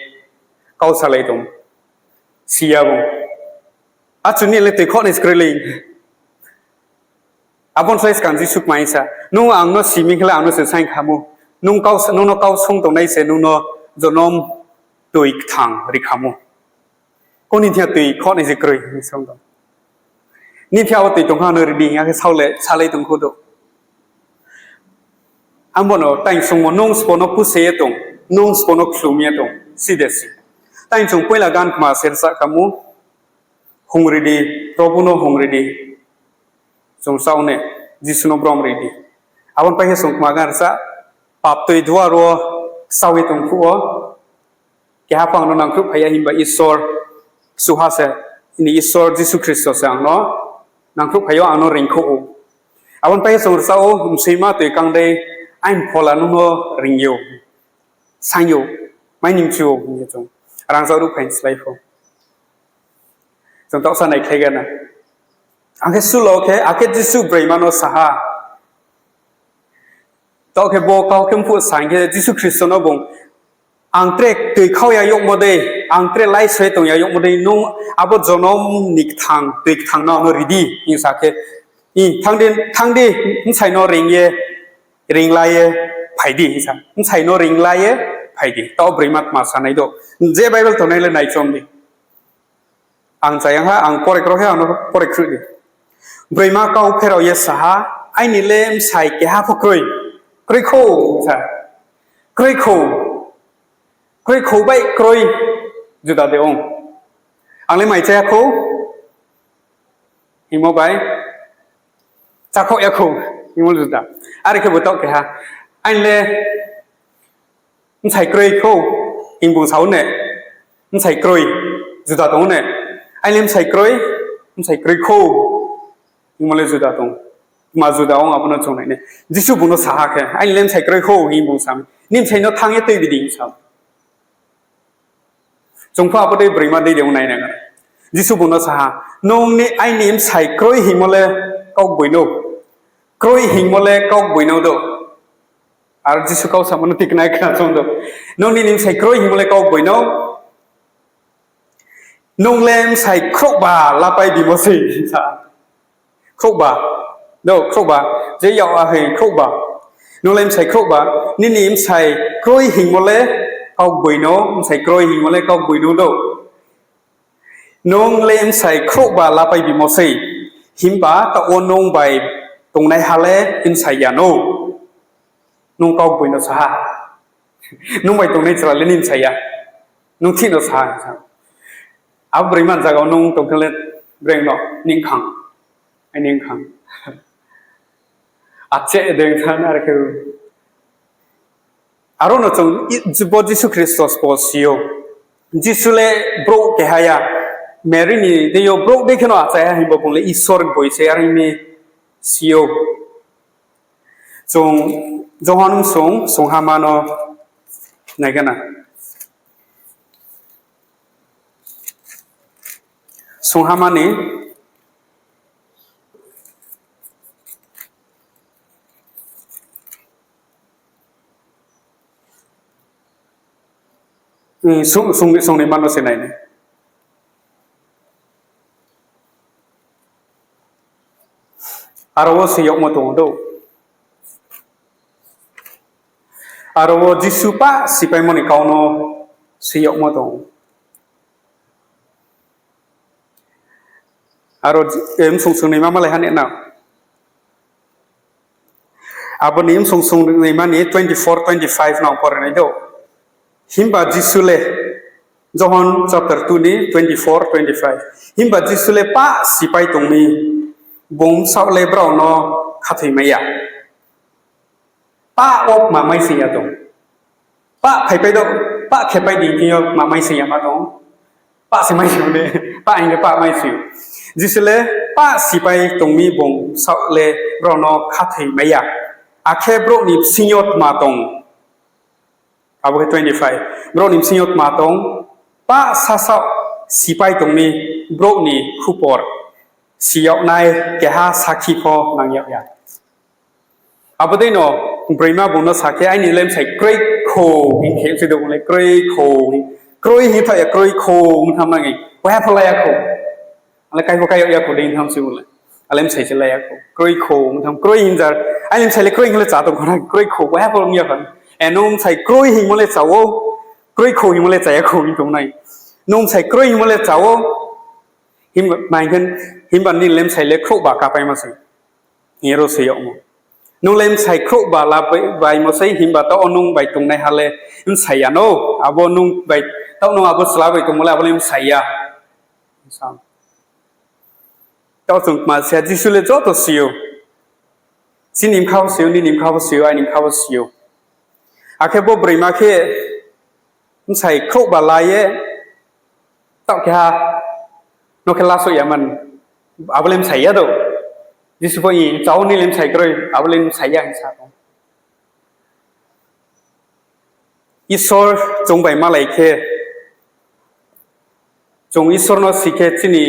kau salai tong. Si ya bung. Achu ni le toi khoh nai se kroi lei. Abo ni slái skang Jisu kmai sa, Nung ang no simi khe le ang no se saing khamo. Nung kau, nung no kau sung tongnai se nung no jonom toi kthang ri khamo. Kau ni thing yo toi khoh nai se kroi hing song tong. Ni thing yo abo toi tong kha no ri di hing ya khe sao le, salai tong kho do. Ang bo no tang sungmo, nung sbo no puse ye tong, nung sbo no khlum ye tong, si de si. Tang chung poila gan kma se rchah khamo, Hung ri di, Probu no hung ri di. Chung sao ne, Jisu no brom ri di. Abo ni pai khe chung kma gan rchah, pap toi duar wo kchao ye tong phuh wo, keha pho ang no nangkhruh phai ya himba Isor, kchuha se, ni Isor Jisu Khristo se ang no nangkhruh phai yo, ang no reingkhouh ou. Abo ni pai khe chung rchah ou, Msoima toi kang dei, aini phola nung no reing ou, saing ou, mai ni mchu ou hing ye chung rangzag ruh phai ni slái pho. Chung taohsa naikhlai gana. Akhe sulo khe, akhe Jisu broima no sa ha. Taoh khe bo kau khe mphuh sa hing khe Jisu Khristo no bung, ang tre tui khau ya yagmo dei, ang tre laisoi tong ya yagmo dei, nung abo jonom ni kthang, tui kthang no ano ri di, hing sa khe, i, thanng di, thanng di, bsai no reing ye, reing la ye phai di, hing sa. Bsai no reing la ye phai di. Taoh broima tma sa nai do. Je Bible tongnai le naichom di. Ang chayang ha, ang pore kro khe, ang no pore khruh di. Broima kau pherao ye sa ha, aini le bsai keha pho kroi. Kroi khou, sa. Kroi khou. Kroi khou bai kroi juda de ong. Ang le mai chaya khou. Hingmo bai, chakhaoh ya khou, hingmo le juda. Are khe bo taoh keha, aini le bsai kroi khou, hing bung sa ou ne, bsai kroi, juda tong ou ne, aini le bsai kroi, bsai kroi khou, hingmo le juda tong. Tma juda ong abo no chung nai nai. Jisu bung no sa ha khe, aini le bsai kroi khou, hing bung sa mi. Nini bsai no thanng ye tuibi di, hing sa. Chung pho abo dei broima dei de ong nai nang. Jisu bung no sa ha, nung ni aini bsai kroi hingmo le kaugboino. Kroi hingmo le kaugboino do. Aro Jisu kau samo no tiknai khna chung do. Nung nini bsai kroi hingmo le kaugboino. Nung le bsai khrouhba lapai bimo sei, sa. Khrouhba. Do, khrouhba. Je yag ahoi khrouhba. Nung le bsai khrouhba. Nini bsai kroi hingmo le kaugboino, bsai kroi hingmo le kaugboino do. Nung le bsai khrouhba lapai bimo sei. Himba taoh wo nung bai tongnaiha le bsai ya nou. Nung kaugboino sa ha. Nung bai tongnai chla le nini bsai ya. Nung thih no sa ha. Abo broima ni zaga wo nung tong khe le breng no ning khang. Ai ning khang. Acheh deng sa na are khe. Aro no chung i-, bo Jisu Khristo spo si ou. Jisu le brouh keha ya. Mary ni deing yo brouh dei kheno achai ha himba bung le Isor boi se are mi si ou. Chung Johon sung, sunghama no nai gana. Sunghama ni Sung, sung, sungnaima no se nai nai. Aro wo se yagmo tong ou do. Aro wo Jisu pah sipaimo ni kau no se yagmo tong ou. Aro, eh, bsung sungnaima malai ha ni na. Abo ni bsung sungnaima ni twenty-four, twenty-five no pore nai do. Himba Jisu le, Johon chapter two ni twenty-four, twenty-five. Himba Jisu le pah sipai tong mi, bung bsaoh le brao no khathoimai ya. Pah wo kma mai sing ya tong. Pah phaipai do, pah khepai di thing yo kma mai sing ya ma tong. Pah se mai sing de, pah hing khe pah mai sing. Jisu le pah sipai tong mi bung bsaoh le brao no khathoimai ya. Akhe brouh ni bsing yo tma tong. Abo khe twenty-five. Brouh ni bsing yo tma tong, pah sasaoh sipai tong mi brouh ni khupor si yag nai keha sakhi pho nang yag ya. Abo dei no broima bung no sa khe, aini le bsai kroi khou hing khe, se do bung le kroi khou hing, kroi hing thaoh ya, kroi khou hing tham nang i, waiha pho la ya khou. Ale kaibo kai yag ya khou dei tham se bung le. Ale bsai se la ya khou. Kroi khou hing tham, kroi hing jar. Aini bsai le kroi hing le chá tong khou na, kroi khou, waiha pho ong ya khou. E, nung bsai kroi hingmo le chá ou, kroi khou hingmo le chá ya khou hing tong nai. Nung bsai kroi hingmo le chá ou, himba, himba nini le bsai le khrouhba kapaimo se. Hing ro se yagmo. Nung le bsai khrouhba la bai, baimo sei, himba taoh wo nung bai tongnaiha le bsai ya nou. Abo nung bai, taoh nung abo chla bai tongmo le abo le bsai ya. Taoh chung kma se, Jisu le joto si ou. Chini bkha pho si ou, nini bkha pho si ou, aini bkha pho si ou. Akhe bo broima khe bsai khrouhba la ye, taoh keha no khe lasoh ya man, abo le bsai ya do. Jisu pho i chá ou, nini le bsai kroi, abo le bsai ya hing sa tong. Isor chung bai malai khe, chung Isor no si khe chini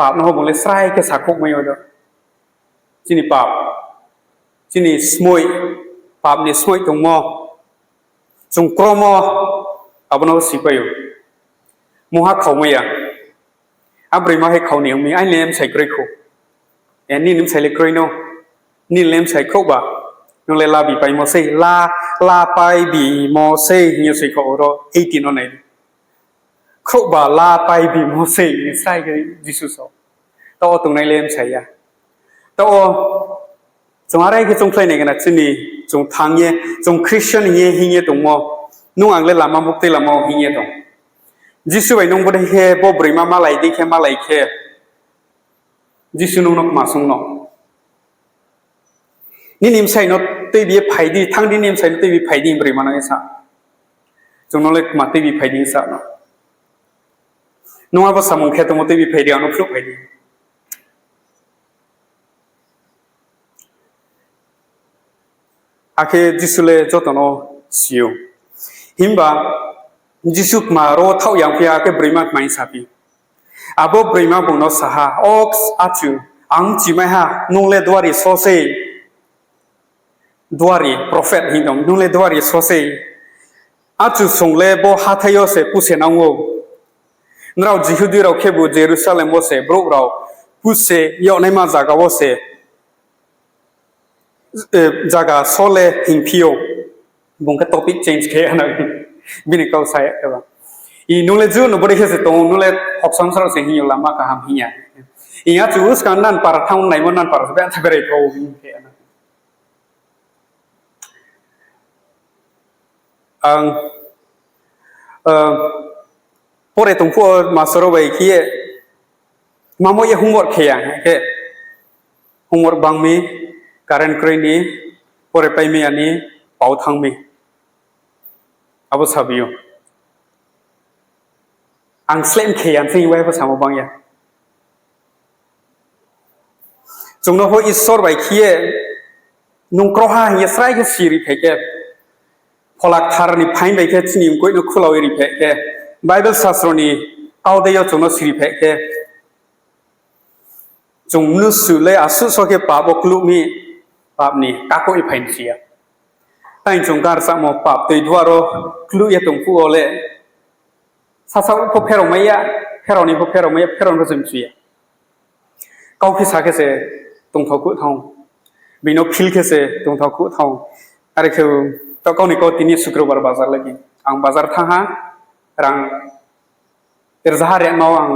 Pap no pho bung le srai khe sakhouhmai yo do. Chini pap, chini smoih, pap ni smoih tongmo, chung kromo, abo no sipai ou. Mungha khaumai ya. A broima khe khau ni ong mi, aini le bsai kroi khou. E, nini bsai le kroi no. Nini le bsai khrouhba. Nung le la bi paimo sei, la, la pai bimo sei hing ye soi kho oro eighteen no nai. Khrouhba la pai bimo sei hing ye srai khe Jisu sa ou. Taoh wo tongnai le bsai ya. Taoh wo chung are khe choungkhlai nai gana chini, chung thanng ye, chung Christian hing ye hing ye tongmo. Nung ang le lama muktui lama wo hing ye tong. Jisu bai nung bodei khe bo broima malai dei khe malai khe, Jisu nung no kma sung no. Nini bsai no tuibi ye phai di, thanng di nini bsai no tuibi phai di, broima no ye sa. Chung no le kma tuibi phai di sa no. Nung abo samung khe tongmo tuibi phai di, ang no phruh phai di. Akhe Jisu le joto no si ou. Himba Jisu kma ro thaoh yang phi ya, akhe broima kma hing saphi. Abo broima bung no sa ha, O achu, ang chimai ha, nung le duari so sei. Duari, prophet hing tong, nung le duari so sei. Achu song le bo hathái yo se puse nang ou. Nrao Jihudi rao khebu Jerusalem wo se brouh rao puse yagnaima zaga wo se, eh, zaga so le hingphi ou. Bung khe topic change khe ano. Bini kau sa ya kheba. I nung le Ju no bodei khe se tong ou, nung le hoksa msa rao se hing yo lama kaham hing ya. I achu uskang nan para thanng naimo nan para se bentha berai kau hing khe ano. Ang, eh, pore tong phuh wo master rao bai khe ye, mamo ye homework khe ya khe, homework bang mi, current kroi ni, pore pai mi ani, pau thanng mi. Abo sabi ou. Ang slem khe ya, sing wai bo samo bang ya. Chung no pho Isor bai khe ye, nung kroha hing ye srai khe siri phai khe, Phola Kthar ni phaing bai khe chini mkoih no khulao ri phai khe, Bible sastro ni kau dei yo chung no siri phai khe, chung mnusu le asuh so khe pap wo kluh mi, pap ni kakouh ye phai si ya. Tai chung karchamo pap toi duar wo kluh ye tong phuh wo le, sasa pho pherao mai ya, pherao ni pho pherao mai ya, pherao ni pho se mchu ya. Kau khe sa khe se tongthao kuh thanng. Bini no feel khe se tongthao kuh thanng. Are khe, taoh kau ni kau tini Sukrobar bazar lagi. Ang bazar thanng ha, rang rzaha rema wo ang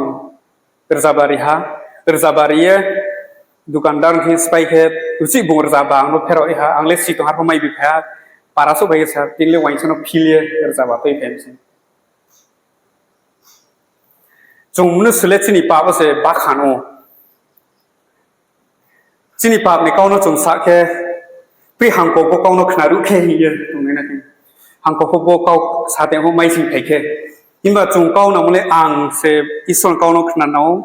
rzaba ri ha, rzaba ri ye, dukandar ni thing sphái khe, uchih bung rzaba ang no pherao ye ha, ang le si tong har pho mai bi phai ha, para souhphai khe sa, tini le uaingsa no feel ye rzaba tui phai mi se. Chung mnusu le chini pap wo se bakhan ou. Chini pap ni kau no chung sa khe, pri hangkho bo kau no khna ruh khe hing ye tongnai na khe. Hangkho pho bo kau sa tong pho mai sing phai khe. Himba chung kau nangmo le ang se Isor ni kau no khna nang ou.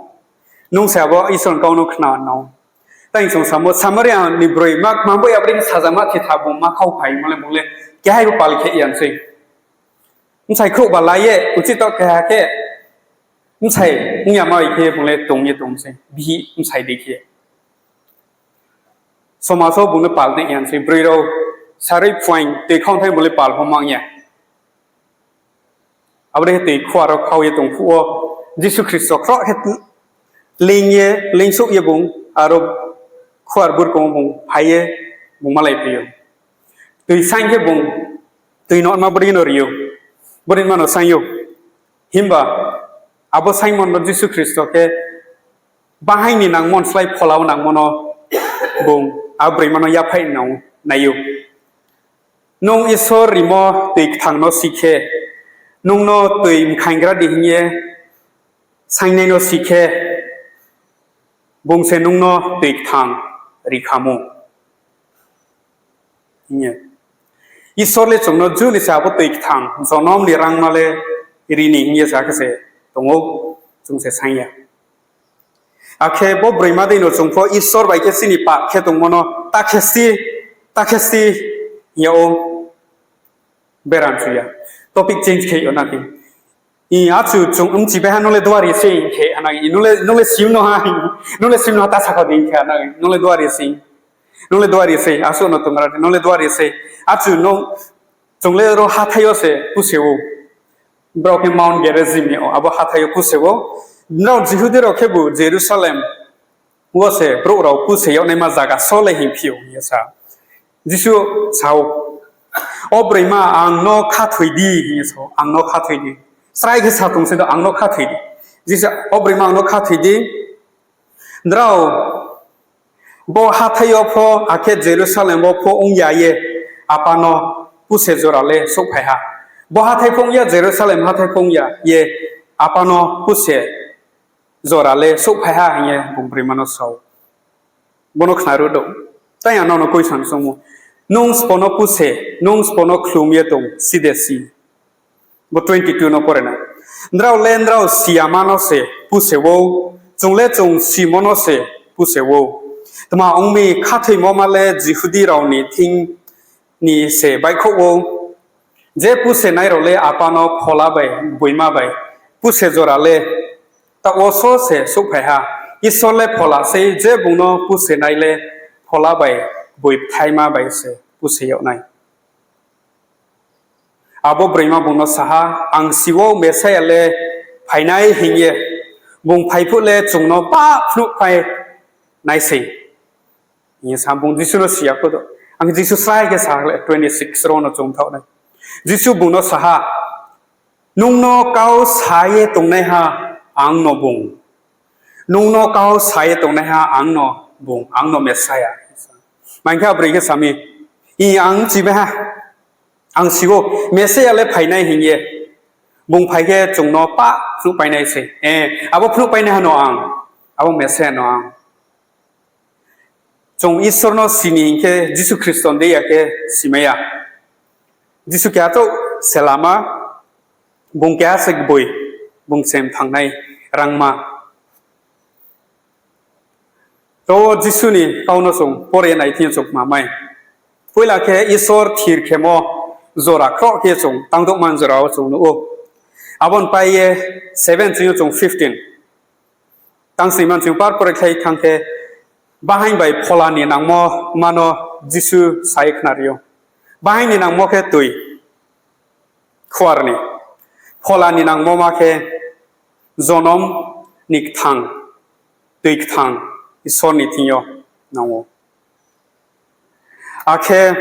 Nung se abo Isor ni kau no khna nang ou. Tai chung samo, Samaria ni broi ma, ma bo ya broi sajama thitha bung ma khau phaimo le bung le kehai bo pal khe ya sei. Bsai khrouhba la ye, uchih taoh keha khe, bsai ong ya ma bai khe bung le tong ye tong sei, bihih bsai dei khe. Somaj wo bung no pal nai ya sei, broi rao sarui phuaing toi khaung thai bung le pal pho mang ya. Abo dei khe toi khuar wo khau ye tong phuh wo, Jisu Khristo khroh khe leing ye, leingsouh ye bung, aro khuar burkong wo bung phai ye, bung malaiphai ou. Toi saing khe bung, toi no ma bodei no ri ou, bodei ma no saing ou. Himba abo saingmo no Jisu Khristo khe bahaing ni nangmo ni slái phola wo nangmo no bung a broima no yaphaih nang nai ou. Nung Isor rimo toi kthang no si khe, nung no toi mkhainggra di hing ye saingnai no si khe, bung se nung no toi kthang ri kha mu. Hing ye. Isor le chung no ju ni se abo toi kthang, jonom ni rangma le ri ni hing ye sa khe se tong ou, chung se saing ya. Akhe bo broima dei no chung pho Isor bai khe chini pap khe tongmo no ta khe si, ta khe si hing ya ou, beram chu ya. Topic change khe yo na khe. I, achu chung mchi bai ha, nung le duari sei, hing khe ha nai, nung le, nung le sim no ha, nung le sim no ha, ta sakha di, hing khe ha nai, nung le duari sei, nung le duari sei, asuh no tong ra di, nung le duari sei, achu nung, chung le ro hathái yo se puse ou. Brao khe Mount Gerizim hing ou, abo hathái yo puse ou. Nrao Jihudi rao khebu Jerusalem wo se brouh rao puse yag naima zaga só le hingphi ou, hing ye sa. Jisu sa ou, O broima, ang no khathoi di, hing ye sa ou, ang no khathoi di. Srai khe sa tong se do, ang no khathoi di. Jisu, O broima, ang no khathoi di. Nrao bo hathái yo pho, akhe Jerusalem wo pho ong ya ye Apa no puse jora le souhphai ha. Bo hathái pho ong ya, Jerusalem hathái pho ong ya ye Apa no puse jora le souhphai ha, hing ye bung broima no sa ou. Bo no khna ruh do. Tai ang nrao no question sung ou. Nung sbo no puse, nung sbo no khlum ye tong, si de si. Bo twenty two no pore na. Nrao le nrao si yama no se puse ou, chung le chung simo no se puse ou. Tma ong mi, khathoimo ma le Jihudi rao ni thing ni se baihkhouh ou. Je pusenai rao le Apa no Phola bai, gboima bai puse jora le taoh wo só se souhphai ha. Isor le Phola sei, je bung no pusenai le Phola bai, gboi bthaima bai se puse yag nai. Abo broima bung no sa ha, Ang si ou, Mesia le phai nai hing ye, bung phai phuh le chung no pah phnuhpai nai sei, hing ye sa. Bung Jisu no si ya pho do. Ang Jisu srai khe sa le, twenty six ro no chung thaoh nai. Jisu bung no sa ha, Nung no kau sa ye tongnaiha ang no bung. Nung no kau sa ye tongnaiha ang no bung, ang no Mesia. Maing khe abo broi khe sa mi, I, ang chibai ha, ang si ou, Mesia le phai nai hing ye. Bung phai khe chung no pah phnuhpai nai sei. E, abo phnuhpainaiha no ang, abo Mesia no ang. Chung Isor no si ni hing khe Jisu Khristo ni dei ya khe simai ya. Jisu keha chouh se lama, bung keha se gboi, bung se mthangnai rangma. Ro wo Jisu ni kau no chung pore nai thing yo chung kma mai. Poila khe Isor thir khemo jora khroh khe chung tangdouhma jora wo chung nuh ou. Abo ni pai ye seven ching yo chung fifteen. Tang sing man chung par pore khlai thanng khe, bahaing bai phola ni nangmo ma no Jisu sa ye khnari ou. Bahaing ni nangmo khe toi khuar ni, phola ni nangmo ma khe jonom ni kthang, toi kthang, Isor ni thing yo nang ou. Akhe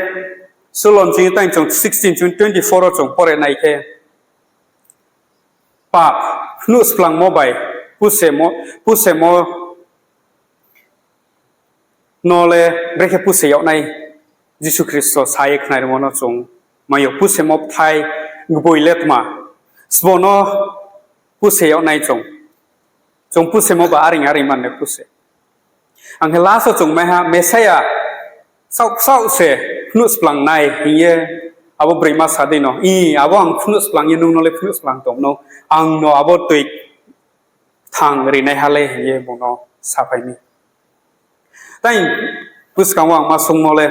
Solomon ching tang chung sixteen chung twenty four wo chung pore nai khe, pap phnuh splangmo bai pusemo, pusemo no le brekhe puse yag nai Jisu Khristo sa ye khnarimo no chung mai ou. Pusemo bthai gboi le tma, sbo no puse yag nai chung. Chung pusemo ba areing areing man le puse. Ang khe last wo chung mai ha, Mesia saoh saoh se phnuh splang nai hing ye abo broima sa dei no, I, abo ang phnuh splang ye nung no le phnuh splang tong no, ang no abo toi kthang rinaiha le hing ye bung no saphai mi. Tai buskang wo ang ma sungmo le,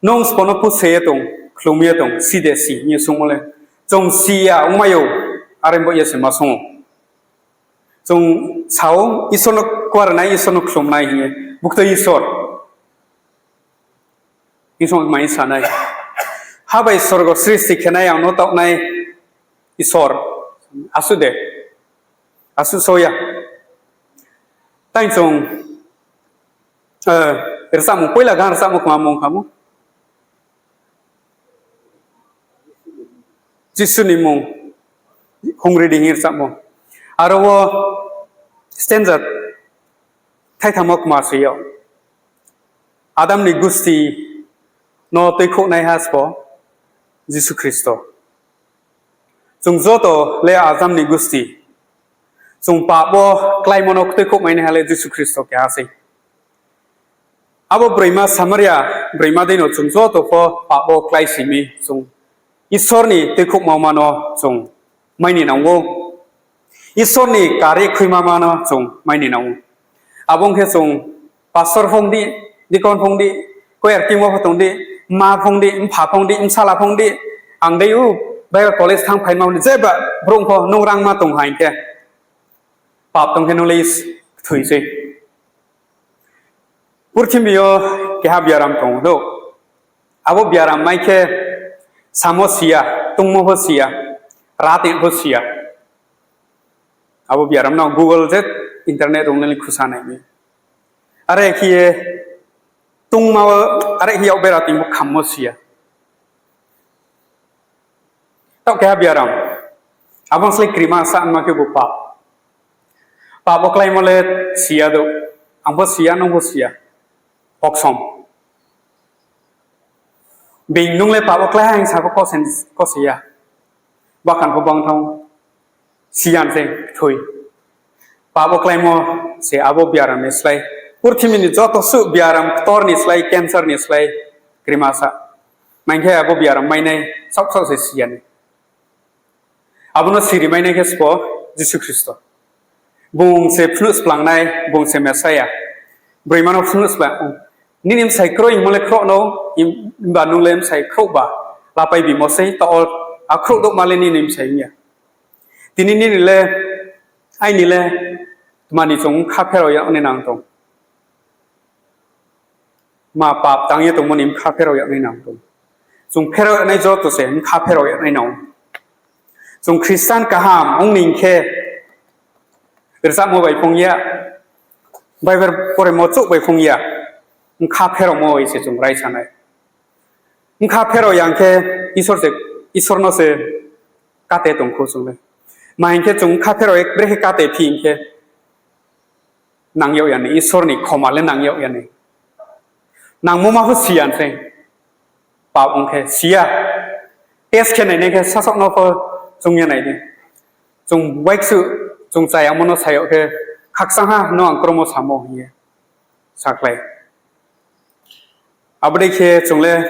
nung sbo no puse ye tong, khlum ye tong, si de si hing ye sungmo le, chung si ya ongmai ou, are bo ye se ma sung ou. Chung sa ou, Isor no kuarenai, Isor no khlumnai hing ye, buktui Isor. Isor mai sa nai. Ha bai sorgo sristi khenai ang no taohnai Isor. Asuh de. Asuh so ya. Tai chung, eh, rchamung, poila gan rchamung kma mung kha mo. Jisu ni mung hungri di hing rchamung. Aro wo stanza thaitham wo kma soi yo. Adam ni gusti no tuikhouhnaiha sbo Jisu Khristo. Chung joto le Adam ni gusti. Chung pap wo kláimo no tuikhouhmainaiha le Jisu Khristo keha sei. Abo broima Samaria broima dei no chung joto pho pap wo klái si mi chung Isor ni tuikhouhma ma no chung mai ni nang ou. Isor ni kari khuima ma no chung mai ni nang ou. Abo ong khe chung pastor phung di, deacon phung di, choir team wo pho tong di, mma phung di, mpha phung di, bsala phung di, ang dei ou, Bible college thanng phaimo ni jeba brouh pho nung rangma tong ha hing khe, pap tong khe nung le kthoi sei. Purthimbi yo keha biaram tong ou. Abo biaram mai khe samo si ya, tongmo pho si ya, rat pho si ya. Abo biaram no Google je internet rung nai khusa nai mi. Are khe ye tongma, are khe yak bera tong pho khammo si ya. Taoh keha biaram. Abo ni slái krima sa hingma khe bo pap. Pap wo kláimo le si ya dou. Ang pho si ya, nung pho si ya. Hoksom. Being nung le pap wo klái ha hing sa pho kose, kose ya. Bakhan pho bang thanng. Si ya se kthoi. Pap wo kláimo se abo biaram ni slái. Purthimbi ni joto suh biaram ktor ni slái, cancer ni slái krima sa. Maing khe abo biaram mainai saoh saoh se si ya ni. Abo no siri mainai khe sbo Jisu Khristo. Bung se phnuh splangnai, bung se Mesia. Broima no phnuh splang, nini bsai kroi hingmo le khrouh no, himba nung le bsai khrouhba lapai bimo sei, taoh wo a khrouh douhma le nini bsai ong ya. Tini nini le, aini le, tma ni chung bkha pherao yag nai nang tong? Ma pap tang ye tongmo ni bkha pherao yag nai nang tong? Chung pherao yag nai joto se bkha pherao yag nai nang. Chung Christian kaham ong ni hing khe, rchamo bai phung ya, Bible poremo chouh bai phung ya, bkha pheraomo bai se chung raisa nai. Bkha pherao ya hing khe Isor se, Isor no se kate tong khou chung le. Ma hing khe chung bkha pherao ye brekhe kate phi hing khe, nang yag ya ni, Isor ni khoma le nang yag ya ni. Nangmo ma pho si ya sei. Pap ong khe si ya. Test khe nainai khe sasaoh no pho chung ye nai di. Chung waiksu, chung chayamo no sa yag khe, khakchangha no ang kromo samo hing ye sakhlai. Abo dei khe chung le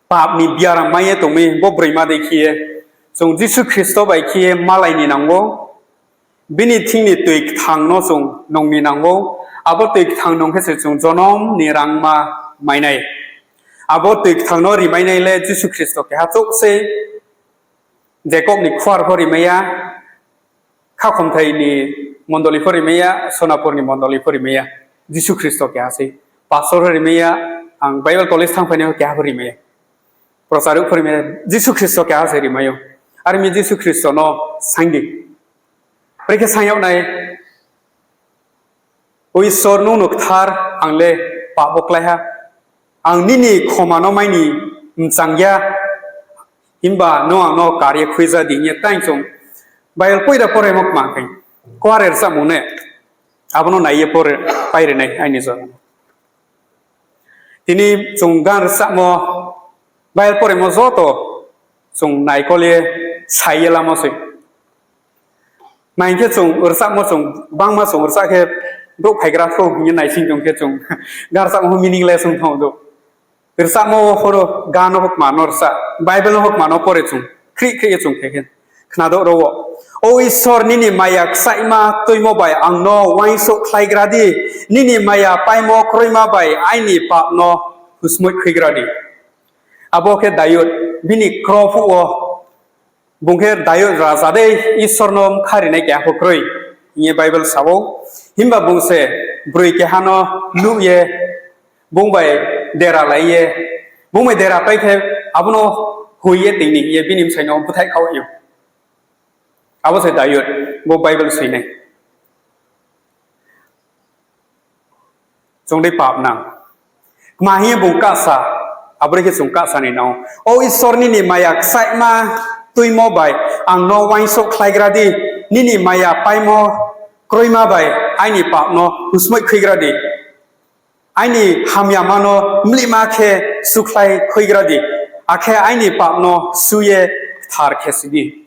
pap ni biaram mai ye tong mi, bo broima dei khe ye chung Jisu Khristo bai khe ye malai ni nang ou. Bini thing ni tui kthang no chung nung ni nang ou. Abo tui kthang nung khe se chung jonom ni rangma mai nai. Abo tui kthang no rimainai le Jisu Khristo keha chouh sei. Jakob ni khuar pho rimai ya, khakhomthai ni mondoli pho rimai ya, Sonapur ni mondoli pho rimai ya. Jisu Khristo keha sei. Pastor pho rimai ya, ang Bible college thanngphainai pho keha pho rimai ya. Procharuh pho rimai ya, Jisu Khristo keha se rimai ou. Are mi Jisu Khristo no saing di. Brekhe saing yag nai, O Isor, nung no kthar, ang le pap wo klái ha. Ang nini khoma no mai ni mchang ya, himba nung ang no kar ye khuija di hing ye tang chung Bible poida poremo kma khe. Kuare rchamo ne, abo no nai ye pore, pairi nai aini jora. Tini chung gan rchamo, Bible poremo joto chung naikol ye sai ye lamo sei. Ma hing khe chung rchamo chung bangma chung rcha khe brouh phaigra pho hing ye naising tong khe chung gan rchamo pho meaningless ong thanng do. Rchamo wo phoro gan no hokma no rcha, Bible no hokma no pore chung khrih khrih ye chung khe khe. Khnado ro wo. O Isor, nini maya kchaihma tuimo bai ang no uaingsouh khlaigra di, nini maya paimo kroima bai aini pap no husmoih khuigra di. Abo khe Dayud, bini kro phuh wo, bung khe Dayud raja dei, Isor no bkha rinai keha pho kroi, hing ye Bible sa ou. Himba bung se broi keha no nuh ye, bung bai dera lai ye, bung bai dera pai khe, abo no hoi ye tini hing ye bini bsai no búthaih khaoh ou. Abo se Dayud, bo Bible soi nai. Chung dei pap nang. Kma hing ye bung kahsa, abo dei khe chung kahsa ni nang. O Isor, nini maya kchaihma tuimo bai ang no uaingsouh khlaigra di, nini maya paimo kroima bai aini pap no husmoih khuigra di. Aini hamyama no mlihma khe sukhlai khuigra di, akhe aini pap no su ye kthar khe si di.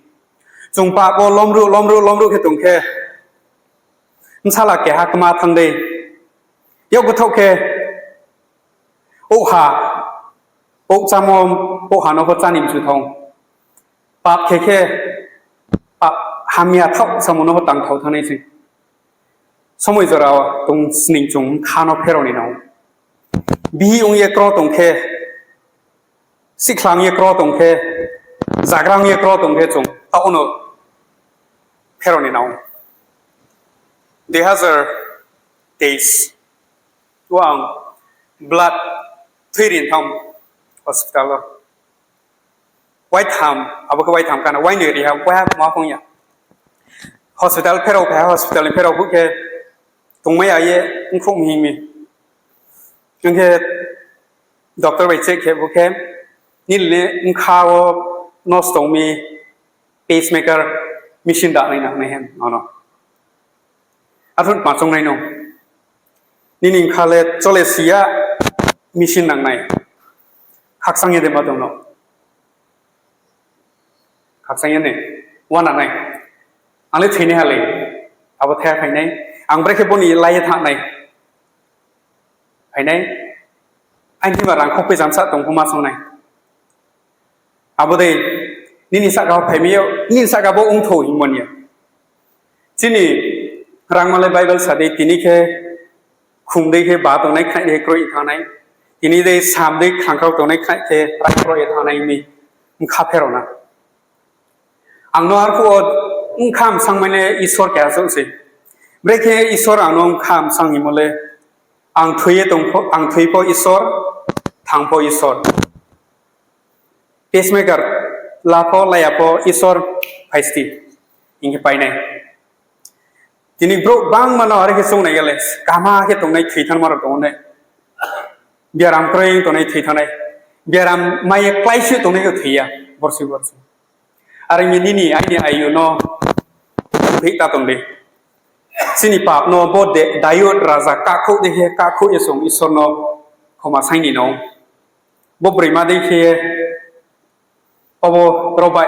Chung pap wo lomruh, lomruh, lomruh khe tong khe, bsala keha kma thanng dei. Yakgu thaoh khe, ouh ha, ouh chámo, ouh ha no pho chá ni mchu thanng. Pap khe khe, pap hamya thaoh samo no pho tang thaoh thanng nai se. Somoi jora tong sning chung bkha no pherao ni nang. Bihih ong ye kro tong khe, sihkhla ong ye kro tong khe, zagra ong ye kro tong khe chung taoh no pherao ni nang. Dui hazar teis wo ang blood thui ri thanng hospital wo. Waitham, abo khe waitham kana, wainoi ri ha, waiha ma phong ya. Hospital pherao phai ha, hospital ni pherao phuh khe tongmai ya ye, ongkhruh mi hing mi. Ong khe doctor bai check khe bo khe, nini bkha wo nosto ong mi, pacemaker machine da nai nang nai hing ano. Arphuh ma choung nai no. Nini bkha le chole si ya, machine nang nai. Khakchang ye de ma tong no. Khakchang ye ni, uana nai. Ang le thoinaiha le. Abo thaiha phai nai. Ang brekhe bo ni lai ye thanng nai. Phai nai. Aini thima rang khokphi jamsa tong pho ma choung nai. Abo dei, nini sahka wo phai mi yo, nini sahka bo ongthou hingmo ni ya. Chini rangma le Bible sa dei, tini khe khum dei khe ba tongnai khnaih dei khe kroi ye thanng nai. Tini dei sam dei khrangkhrao tongnai khnaih khe rang kroi ye thanng nai mi bkha pherao na. Ang no arphuh wo bkha msangmai le Isor keha souh sei. Brekhe Isor ang no bkha msang hingmo le, ang thoi ye tong pho, ang thoi pho Isor, thang pho Isor. Pacemaker la pho, la ya pho Isor phai sti, hing khe pai nai. Tini brouh bangma no are khe choung nai ya le, kaham khe tongnai thoi thanngma rao tong ou ne. Biaram kroi tongnai thoi thanng nai. Biaram mai ye kláisuh tongnai khe thoi ya, borsi borsi. Are mi nini aini ayu no thoi ta tong di. Chini pap no bo de, Dayud raja kakhouh dei khe kakhouh ye chung Isor no khoma saing ni no. Bo broima dei khe, obo robai,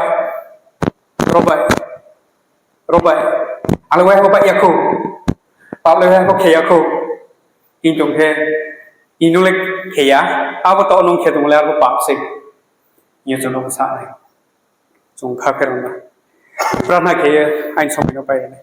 robai, robai. Ang le waiha pho bai ya khou, pap le waiha pho khe ya khou. Hing tong khe, hing nung le khe ya, abo taoh nung khe tong le abo pap se. Hing ye chung no sa nai. Chung kha pherao na. Prarthana khe ye aini somoi no pai nai.